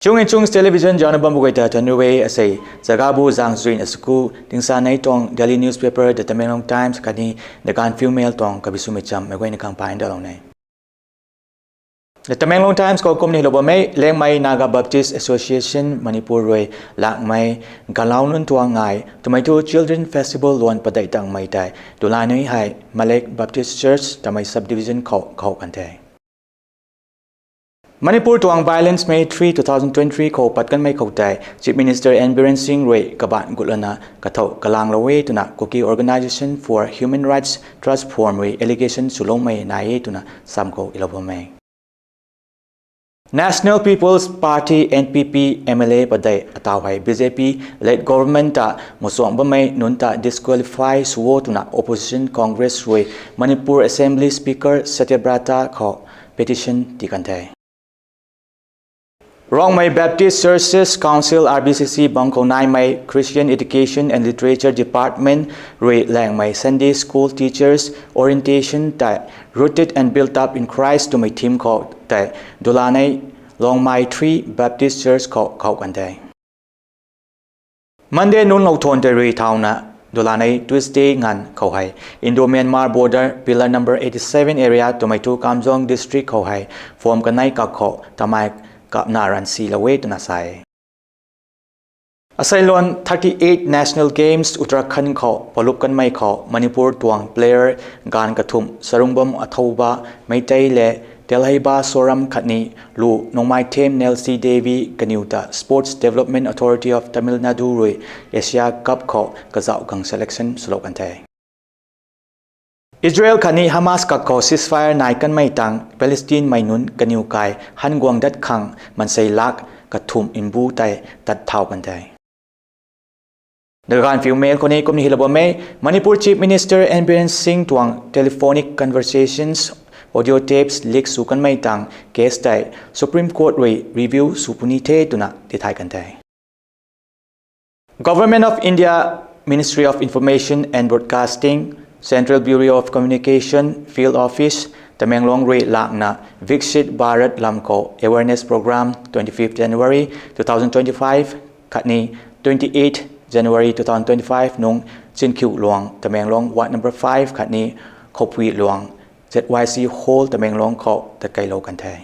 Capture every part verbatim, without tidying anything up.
Chungi Chungs Television zaucna bam bu guay ta thuanc riu e. Asei zagabu zang zuina saku tingsa nei tuang Delhi newspaper The Tamenglong Times khatni The Gaanphiu Mail tuang kabi swmei cham meic guayna khang phaan dalou ne. The Tamenglong Times khou kumna hylou bam e, Liangmei Naga Baptist Association Manipur rui Liangmei galau nunc tuang ngai twmei thu Children Festival luan padeih tangmei tei dulanei hei Malek Baptist Church tamei subdivision khou khou kan the. Manipur tuang violence May three, two thousand twenty-three khou pat kanmei khou tei Chief Minister N Biren Singh rui kabaanc gutlana kathou kalanglou e twna Kuki Organisation for Human Rights Trust Forum rui allegation swloumei nai e twna sam khou ilou bam e. National People's Party, N P P, M L A padeih ataw hei B J P led government ta masuang bammei nunc ta disqualify sw o twna opposition Congress rui Manipur Assembly Speaker Satyabrata khou petition tii kan the. Rongmei Baptist Churches Council, R B C C bang khou naimei Christian Education and Literature Department rui Liangmei Sunday School Teachers Orientation tei Rooted and Built Up in Christ twmei theme khou tei dulanei Longmai three Baptist Church khou khou kan the. Monday nunc lou thuan tei rui thauna dulanei Tuesday nganv khou hei Indo-Myanmar border pillar number eighty seven area twmei thu Kamjong district khou hei form kanei kak khou tamei kapna ransilou e twna sa e. Asei luan thirty eight National Games Uttarakhand khou palup kanmei khou Manipur tuang player gaanv kathumh Sarungbam Athouba, Meitei le Telheiba Soram khatni Lu Nongmaithem Nelsie Devi kaniw ta Sports Development Authority of Tamil Nadu rui Asia Cup khou kazauh khang selection swlou kan the. Israel khatni Hamas kak khou ceasefire nai kanmei tang Palestine mei nunc kaniw kai han guang dat khang mansei lak kathumh mbu tei tat thau kan the. The Gaanphiu Mail khou ni kumna hylou bam e, Manipur Chief Minister N Biren Singh tuang telephonic conversations, audio tapes leak sw kanmei tang case tei Supreme Court rui review sw puni the twna tithay kan the. Government of India, Ministry of Information and Broadcasting, Central Bureau of Communication, Field Office, Tamenglong rui lakna Viksit Bharat lam khou awareness program twenty-fifth January two thousand twenty-five khatni twenty-eighth January two thousand twenty-five nung Chinkhiu Luang, Tamenglong Ward number five khatni Khoupui Luang, Z Y C Hall, Tamenglong khou tatkeilou kan the.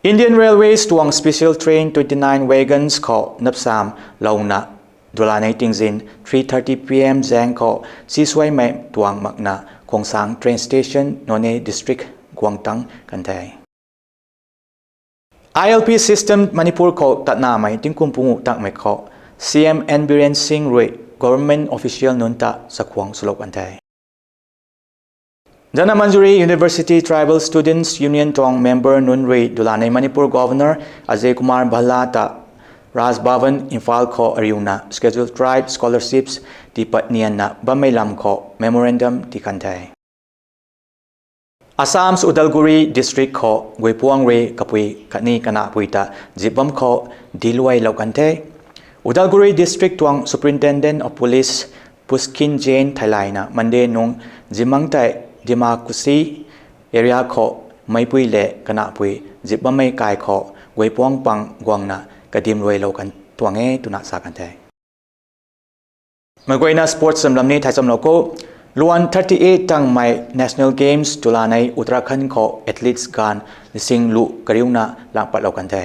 Indian Railways tuang special train twenty-nine wagons khou napsam louna dulanei tingzin three thirty P M zaeng khou sisuaimei tuang makna Khongsang train station, Noney district guang tang kan the. I L P system Manipur khou tatnamei tingkum pungu takmei khou C M N Biren Singh rui government official nunc ta chakhwang swlou kan the. Dhanamanjuri University Tribal Students Union tuang member nunc rui dulanei Manipur Governor Ajay Kumar Bhalla ta Raj Bhavan Imphal khou ariuna Scheduled Tribe scholarships tipat nianna bammei lam khou memorandum tii kan the. Assam's Udalguri district khou guipuang rui kapui khatni kanapui ta zip bam khou diluailou kan the. Udalguri district tuang Superintendent of Police Pushkin Jain theilayna Monday nung zimang tei Dimakusi area khou meipui le kanapui zip bammei kai khou guipuang pang guangna kadimluailou kan tuang e twna sa kan the. Meic guayna sports cham lam ni thai chamlou khou, luan thirty eight tangmei National Games dulanei Uttarakhand khou athletes gaanv lising lu kariuna lang patlou kan the.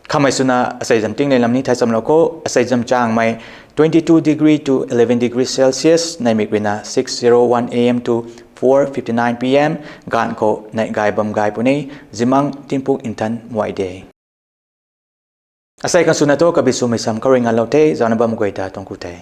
Khamei swna asei zam tinglei lam ni thai chamlou khou, asei zam changmei twenty two degree to eleven degree Celsius, neihmik ruina six zero one A M to four fifty nine P M, gaanv khou neih gay bam gay puni, zimang tingpuk nthan muay de. Asei khang swna thu kabi swmei sam khou rui nganlou the, zaucna bam guay ta tuang ku the.